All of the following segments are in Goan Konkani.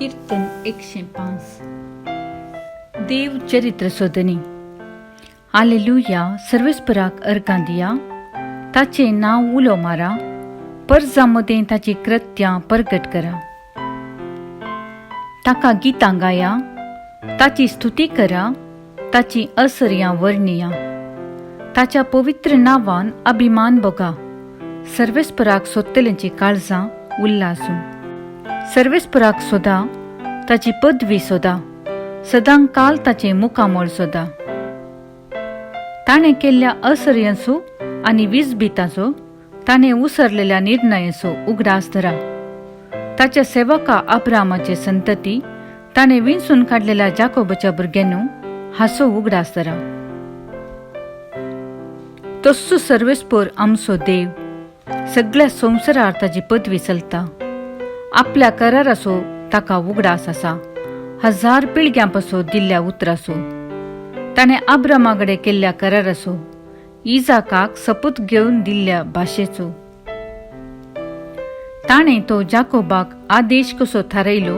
कीर्तन 105. देव चरित्र सोदनी. आलेलुया. सर्वेस्पराक अर्गां दिया, ताचें नांव उलो मारा, परजा मदें ताचीं कृत्यां परगट करा. ताका गितां गाया, ताची स्तुती करा, ताचीं असर्यां वर्णिया. ताच्या पवित्र नांवान अभिमान भोगा. सर्वेस्पराक सोदतल्यांची काळजां उल्लासूं. सर्वेस्पराक सोदा, ताची पदवी सोदा, सदां काल ताचें मुखामळ सोदा. ताणें केल्ल्या असर्यांचो आनी विजबिताचो, ताणें उसरलेल्या निर्णयाचो उगडास धरा. ताच्या सेवका अब्रामाचे संतती, ताणें विंचून काडलेल्या जाकोबाच्या भुरग्यांनो, हाचो उगडास धरा. तस्सो सर्वेस्पोर आमचो देव, सगळ्या संवसारार ताची पदवी चलता. आपल्या कराराचो ताका उगडास आसा, हजार पिळग्यां पासून दिल्ल्या उतराचो, ताणें आब्रामा कडेन केल्ल्या कराराचो, इजाकाक सपूत घेवन दिल्ल्या भाशेचो. ताणें तो जाकोबाक आदेश कसो थारयलो,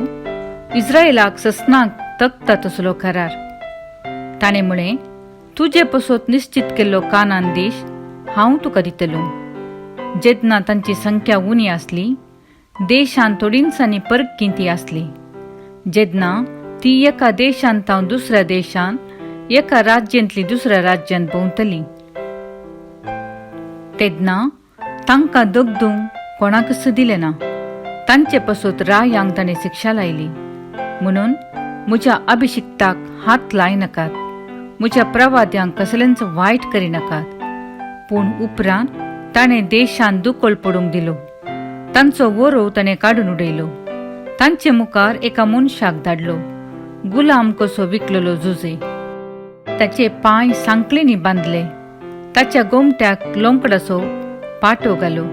इस्रायलाक ससनाक तकता तसलो करार. ताणें म्हळें, तुजे पसत निश्चित केल्लो कानान देश हांव तुका दितलो. जेन्ना तांची संख्या उणी आसली, देशांत थोडींसांनी परकी ती आसली, जेन्ना ती एका देशांत तावन दुसऱ्या देशांत, एका राज्यांतली दुसऱ्या राज्यांत भोंवतली, तेन्ना तांकां दगदूंक कोणाकच दिलें ना. तांचे पसत रायांक ताणें शिक्षा लायली. म्हणून म्हज्या अभिषिक्ताक हात लाय नाकात, म्हज्या प्रवाद्यांक कसलेंच वायट करिनाकात. पूण उपरांत ताणें देशांत दुकळ पडूंक दिलो, तांचो वरोव ताणें काडून उडयलो. तांचे मुखार एका मनशाक धाडलो, गुलाम कसो विकलेलो जुजे. ताचे पांय सांकळींनी बांदले, ताच्या गोमट्याक लोंकडाचो पाटो घालो.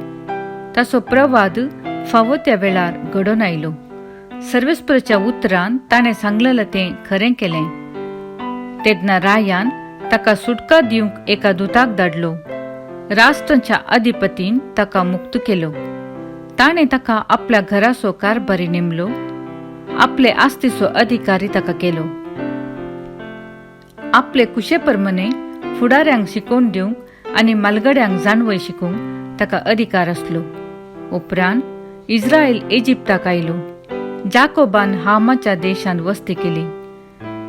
ताचो प्रवाद फावो त्या वेळार घडोवन आयलो. सर्वेस्पराच्या उतरान ताणें सांगलेलें तें खरें केलें. तेन्ना रायान ताका सुटका दिवंक एका दुताक धाडलो. राष्ट्रांच्या अधिपतीन ताका मुक्त केलो. ताणें ताका आपल्या घराचो कारभारी नेमलो, आपले आस्तीचो अधिकारी ताका केलो. आपले कुशेप्रमाणे फुडाऱ्यांक शिकोवन दिवंक आनी मालगड्यांक जाणवय शिकोवंक ताका अधिकार आसलो. उपरांत इस्रायल इजिप्ताक आयलो, जाकोबान हामाच्या देशांत वस्ती केली.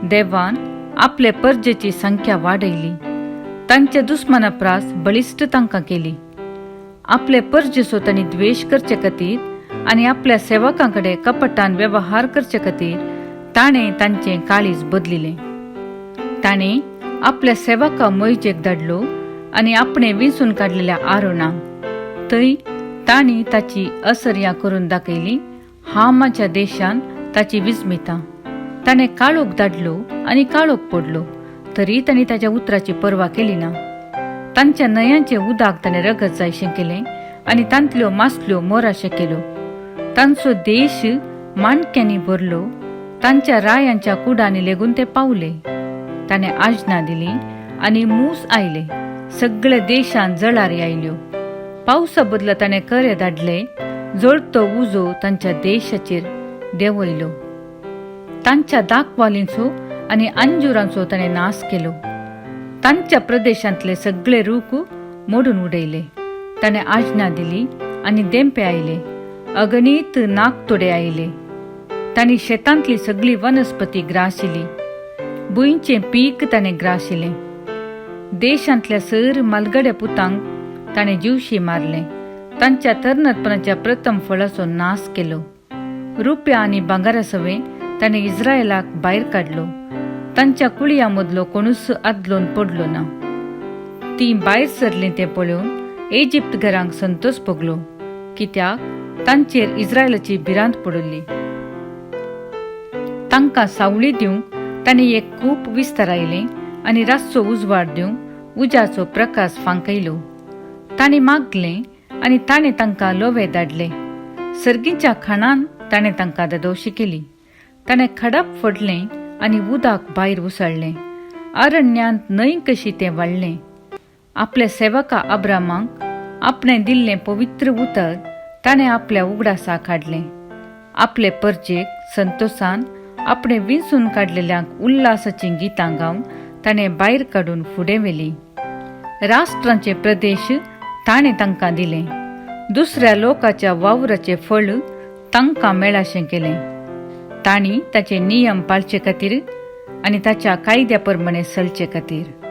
देवान आपले परजेची संख्या वाडयली, तांच्या दुस्माना प्रास बळिश्ट तांकां केली. आपले परजेचो तांणी द्वेश करचे खातीर आनी आपल्या सेवकां कडेन कपटान वेव्हार करचे खातीर ताणें तांचें काळीज बदलिलें. ताणें आपल्या सेवका मोयजेक धाडलो आनी आपणें विंचून काडलेल्या आरोणाक. थंय तांणी ताची असर्यां करून दाखयली, हामाच्या देशान ताची विस्मितां. ताणें काळोख धाडलो आनी काळोख पडलो, तरी तांणी ताच्या उतराची पर्वा केली ना. तांच्या न्हंयांचें उदक ताणें रगत जायशें केलें आनी तांतल्यो मासल्यो मोराशें केल्यो. तांचो देश माणक्यांनी भरलो, तांच्या रायांच्या कुडांनी लेगून ते पावले. ताणें आजना दिली आनी मूस आयले, सगळे देशांत जळारी आयल्यो. पावसा बदला ताणें करे धाडले, जळतो उजो तांच्या देशाचेर देंवयलो. तांच्या दाखवालींचो आनी अंजुरांचो ताणें नाश केलो, तांच्या प्रदेशांतले सगळे रूख मोडून उडयले. ताणें आज्ञा दिली आनी देंपे आयले, अगणीत नाकतोडे आयले. तांणी शेतांतली सगळी वनस्पती ग्राशिली, भुंयचें पीक ताणें ग्राशिलें. देशांतल्या सर मालगड्या पुतांक ताणें जिवशी मारलें, तांच्या तरणाटपणाच्या प्रथम फळाचो नाश केलो. रुप्या आनी भांगरा सवें ताणें इस्रायलाक भायर काडलो, तांच्या कुळयां मदलो कोणूच आदलोन पडलो ना. तीं भायर सरलीं तें पळोवन इजिप्त घरांक संतोश भोगलो, कित्याक तांचेर इस्रायलाची भिरांत पडिल्ली. तांकां सावळी दिवंक ताणें एक कूप विस्तारायलें आनी रातचो उजवाड दिवंक उज्याचो प्रकाश फांकयलो. ताणें मागलें आनी ताणें तांकां लोवे धाडले, सर्गीच्या खाणान ताणें तांकां ददोशी केली. ताणें खडप फोडलें आनी उदक भायर उसळ्ळें, अरण्यांत न्हंय कशी तें वाडलें. आपल्या सेवका अब्रामाक आपणें दिल्लें पवित्र उतर ताणें आपल्या उगडासाक हाडलें. आपले परजेक संतोसान आपणे विंचून काडलेल्यांक उल्लासाचीं गितां गावन ताणें भायर काडून फुडें व्हेली. राष्ट्रांचे प्रदेश ताणें तांकां दिले, दुसऱ्या लोकाच्या वावराचें फळ तांकां मेळाशें केलें. तांणी ताचे नियम पाळचे खातीर आनी ताच्या कायद्या प्रमाणें चलचे खातीर.